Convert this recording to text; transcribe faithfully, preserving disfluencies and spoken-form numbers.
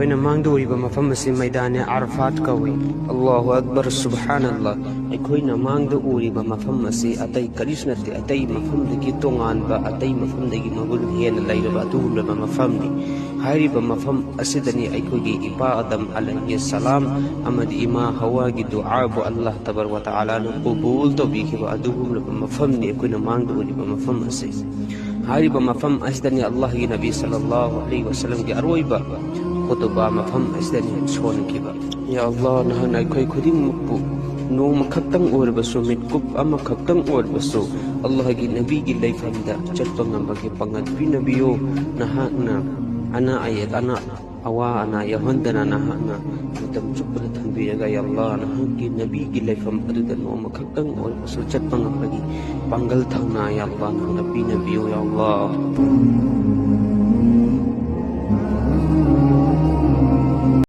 ꯑꯩꯈꯣꯏꯅ ꯃꯥꯡꯗ ꯎꯔꯤꯕ ꯃꯐꯝ ꯑꯁꯤ ꯃꯩꯗꯥꯅꯦ ꯑꯔꯐꯥꯠ ꯀꯧꯏ꯫ ꯑꯜꯂꯥꯍꯨ ꯑꯛꯕꯔ, ꯁꯨꯕꯍꯥꯅꯜꯂꯥ꯫ ꯑꯩꯈꯣꯏꯅ ꯃꯥꯡꯗ ꯎꯔꯤꯕ ꯃꯐꯝ ꯑꯁꯤ ꯑꯇꯩ ꯀꯔꯤꯁꯨ ꯅꯠꯇꯦ, ꯑꯇꯩ ꯃꯐꯝꯗꯒꯤ ꯇꯣꯉꯥꯟꯕ, ꯑꯇꯩ ꯃꯐꯝꯗꯒꯤ ꯃꯒꯨꯟ ꯍꯦꯟꯅ ꯂꯩꯔꯕ ꯑꯗꯨꯒꯨꯝꯂꯕ ꯃꯐꯝꯅꯤ꯫ ꯍꯥꯏꯔꯤꯕ ꯃꯐꯝ ꯑꯁꯤꯗꯅꯤ ꯑꯩꯈꯣꯏꯒꯤ ꯏꯄꯥ ꯑꯗꯝ ꯑꯂꯩꯍꯤ ꯁꯂꯥꯝ ꯑꯃꯗꯤ ꯏꯃꯥ ꯍꯋꯥꯒꯤ ꯗꯨꯑꯥꯕꯨ ꯑꯜꯂꯥꯍ ꯇꯕꯥꯔꯛ ꯋ ꯇꯥꯂꯥꯅ ꯀꯕꯨꯜ ꯇꯧꯕꯤꯈꯤꯕ ꯑꯗꯨꯒꯨꯝꯂꯕ ꯃꯐꯝꯅꯤ ꯑꯩꯈꯣꯏꯅ ꯃꯥꯡꯗ ꯎꯔꯤꯕ ꯃꯐꯝ ꯑꯁꯤ꯫ ꯍꯥꯏꯔꯤꯕ ꯃꯐꯝ ꯑꯁꯤꯗꯅꯤ ꯑꯜꯂꯥꯍꯒꯤ ꯅꯕꯤ ꯁꯜꯂꯜꯂꯥꯍꯨ ꯑꯂꯩꯍꯤ ꯋꯁꯜꯂꯝꯒꯤ ꯑꯔꯣꯏꯕ ꯈꯨꯇꯨꯕꯥ ꯃꯐꯝ ꯑꯁꯤꯗꯅꯤ ꯁꯣꯟꯈꯤꯕ꯫ ꯌꯥ ꯑꯜꯂꯥꯍ, ꯅꯍꯥꯛꯅ ꯑꯩꯈꯣꯏ ꯈꯨꯗꯤꯡꯃꯛꯄꯨ ꯅꯣꯡꯃ ꯈꯛꯇꯪ ꯑꯣꯏꯔꯕꯁꯨ, ꯃꯤꯠꯀꯨꯞ ꯑꯃꯈꯛꯇꯪ ꯑꯣꯏꯔꯕꯁꯨ ꯑꯜꯂꯥꯍꯒꯤ ꯅꯕꯤꯒꯤ ꯂꯩꯐꯝꯗ ꯆꯠꯄ ꯉꯝꯕꯒꯤ ꯄꯥꯡꯒꯜ ꯄꯤꯅꯕꯤꯌꯨ꯫ ꯅꯍꯥꯛꯅ ꯑꯅꯥ ꯑꯌꯦꯛ, ꯑꯅꯥ ꯑꯋꯥ ꯑꯅꯥ ꯌꯥꯎꯍꯟꯗꯅ ꯅꯍꯥꯛꯅ ꯃꯇꯝ ꯆꯨꯞꯄꯗ ꯊꯝꯕꯤꯔꯒ, ꯌꯥ ꯑꯜꯂꯥꯍ, ꯅꯍꯥꯛꯀꯤ ꯅꯕꯤꯒꯤ ꯂꯩꯐꯝ ꯑꯗꯨꯗ ꯅꯣꯡꯃ ꯈꯛꯇꯪ ꯑꯣꯏꯔꯕꯁꯨ ꯆꯠꯄ ꯉꯝꯕꯒꯤ ꯄꯥꯡꯒꯜ ꯊꯧꯅꯥ, ꯌꯥ ꯑꯜꯂꯥꯍ, ꯅꯍꯥꯛꯅ ꯄꯤꯅꯕꯤꯌꯨ, ꯌꯥ ꯑꯜꯂꯥꯍ꯫